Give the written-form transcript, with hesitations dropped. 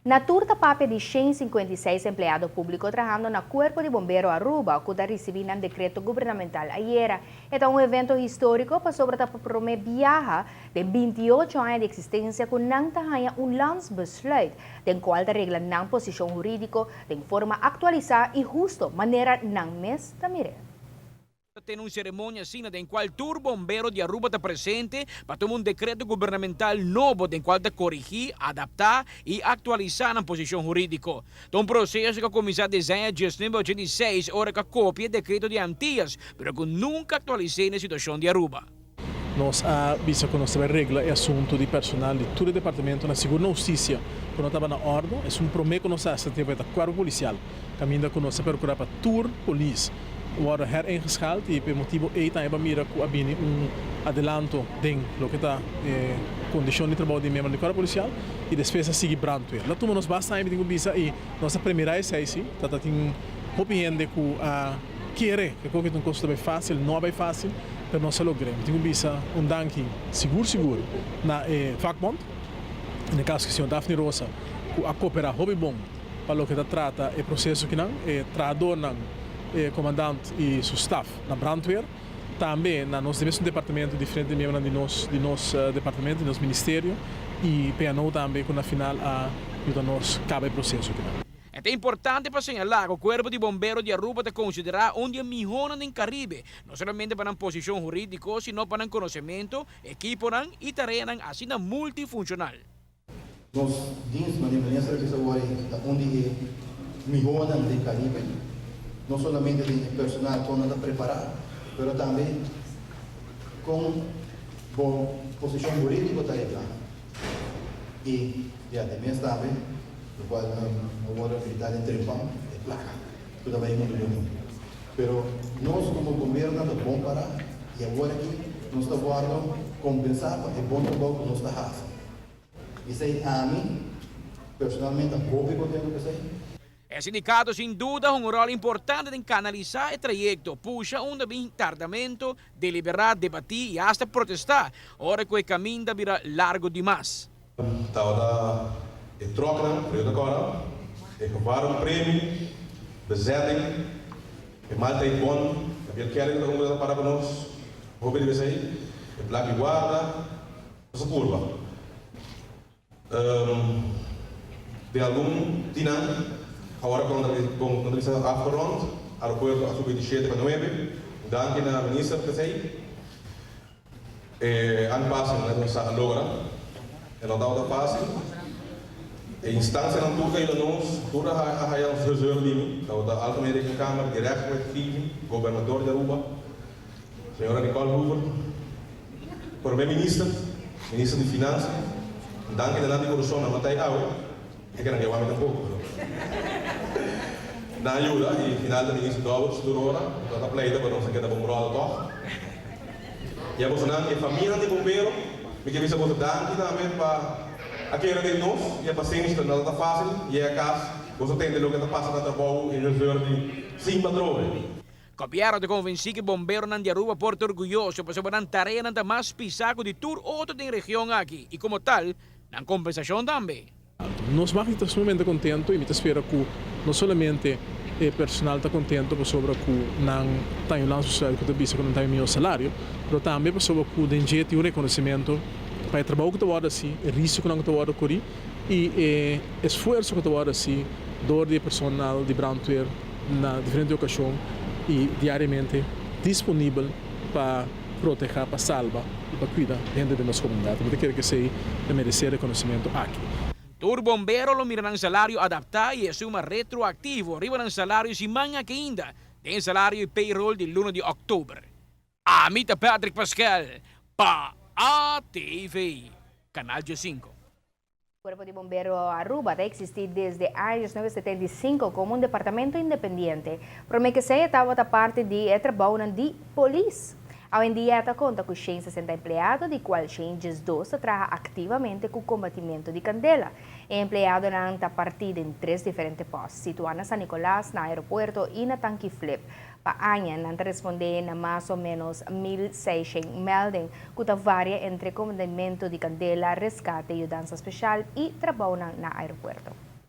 Na tur ta papia di 156 empleado publico trahando na Cuerpo di Bombero Aruba, cu ta ricibi nan decreto gubernamental ayera. E ta un evento historico pasobra ta pa prome biaha den 28 aña di existencia cu nan ta haya un landsbesluit, den cual ta regla nan posicion huridico den forma actualisa y husto manera nan mes ta mir'e. Tin un ceremonia asina den cual tur bombero di Aruba ta presente pa tuma un decreto gubernamental nobo den cual ta corigi, adapta y actualisa nan posicion huridico. Ta un proceso cu a cuminsa desde aña 1986 ora cu a copia e decreto di Antillas, pero cu nunca actualise na e situacion di Aruba. Nos a bisa cu nos ta bay regla e asunto di personal di tur e departamentonan, sigur na husticia cu no taba na ordo. Esun prome cu nos a haci ta bay ta cuerpo policial, caminda cu nos a percura pa tur polis wordo heringeschaald y p'e motibo ey tambe bo a mira cu a bini un adelanto den loke ta e condicion di trabou di miembro di cuerpo policial y despues a sigui brandweer. Lo tuma nos basta aña mi tin cu bisa y nos a premira esey si, ta ta tin hopi hende cu a kere cu e ta un cos cu ta bay facil, no a bay facil, pero nos a logr'e. Mi tin cu bisa un danki sigur sigur na e vakbond, en e caso cu señor Daphne Rosa cu a coopera hopi bon pa loke ta trata e proceso kinan, e trahadornan, e comandant y su staf na brandweer, tambe na nos di mesun departamento, diferente miembronan di nos departamento, di nos ministerio y PNO tambe cu na final a yuda nos caba e proceso kinan. Ta importante pa señala cu e Cuerpo di Bombero di Aruba ta considera un di e mihonan den Caribe, no solamente pa nan posicion huridico, sino pa nan conocemento, ekiponan y tareanan asina multifuncional. Nos dienst, manera minister a bisa awor, ta un di e mihonan den Caribe, no solamente den personal cu nan ta prepara, pero tambe con bo posicion huridico ta regla. Y ja, di mes tambe, lo cual awor a grita den trempan, e placa, cu ta bay mucho bon. Pero nos como gobierno ta bon para y awor aki nos ta wordo compensa pa e bon trabou cu nos ta haci. Y esey ami, personalmente, hopi contento cu esey. E sindicato sin duda un rol importante den canalisa e trayecto, pusha unda bin tardamento, delibera, debati y hasta protesta, ora cu e caminda bira largo dimas. Tabata e trucknan, Toyota Corolla, e gevarenpremie, bezetting, e maaltijdbon, Gabriel Kelly ta un para pa nos, hopi di esey, e plak di warda, esa curva. De algun dinan, awor cu ta afgerond, aeropuerto a subi di 7 pa 9, danki na minister p'esey. E aanpassing nos a logra, e no tabata facil. E instancianan tur ta yuda nos, tur a haya ons huiswerk di mi, tabata Algemene Rekenkamer, Gerechtswetgeving, Gobernador di Aruba, señora Nicole Hoover, Prome Minister, Minister di Finansa, danki na nan di corazon nan no ta awe, e que nan ke wami tampoco, pero nan a yuda y final ta Minister Dowers tur ora, no ta pleita pero nos a keda bon brother toch. Y a bosonan e famianan di bombero, mi ke bisa boso danki tambe pa a kere den nos y e paciencia, no ta facil yega cas, boso tende loke ta pasa na trabou y reserve di sin patroon. Gobierno ta convenci cu bomberonan di Aruba por ta orguyoso pasobra nan tareanan ta mas pisa cu di tur otro den region aki y como tal, nan compensacion tambe. Nos mag ta sumamente contento y mi ta spera cu no solamente e personal ta contento pasobra cu nan ta un landsbesluit cu ta bisa cu nan ta un miho salario, pero tambe pasobra cu den dje tin un reconocimento pa e trabou cu ta wordo haci, e risico nan cu ta wordo cori y e esfuerso cu ta wordo haci door di e personal di brandweer na diferente ocasion y diariamente disponibel pa proteha, pa salba y pa cuida hende den nos comunidad. Mi ta kere cu esey ta merece reconocimento aki. Tur bombero lo mira nan salario adapta y e suma retroactivo riba nan salario siman aki ainda den salario y payroll di luna di october. Ami ta Patrick Pascal pa ATV, Canal 5. Cuerpo di Bombero Aruba ta existi desde aña 1975 como un departamento independiente. Prome cu esey tabata parti di e trabounan di polis. Awendia ta conta cu 160 empleado, di cual 112 ta traha activamente cu combatimento di candela. E empleadonan ta parti den tres diferente post, situa na San Nicolas, na aeropuerto y na Tanki Flip. Pa aña, nan ta responde na mas o menos 1.600 melding, cu ta varia entre combatimento di candela, rescate, yudansa special y trabounan na aeropuerto.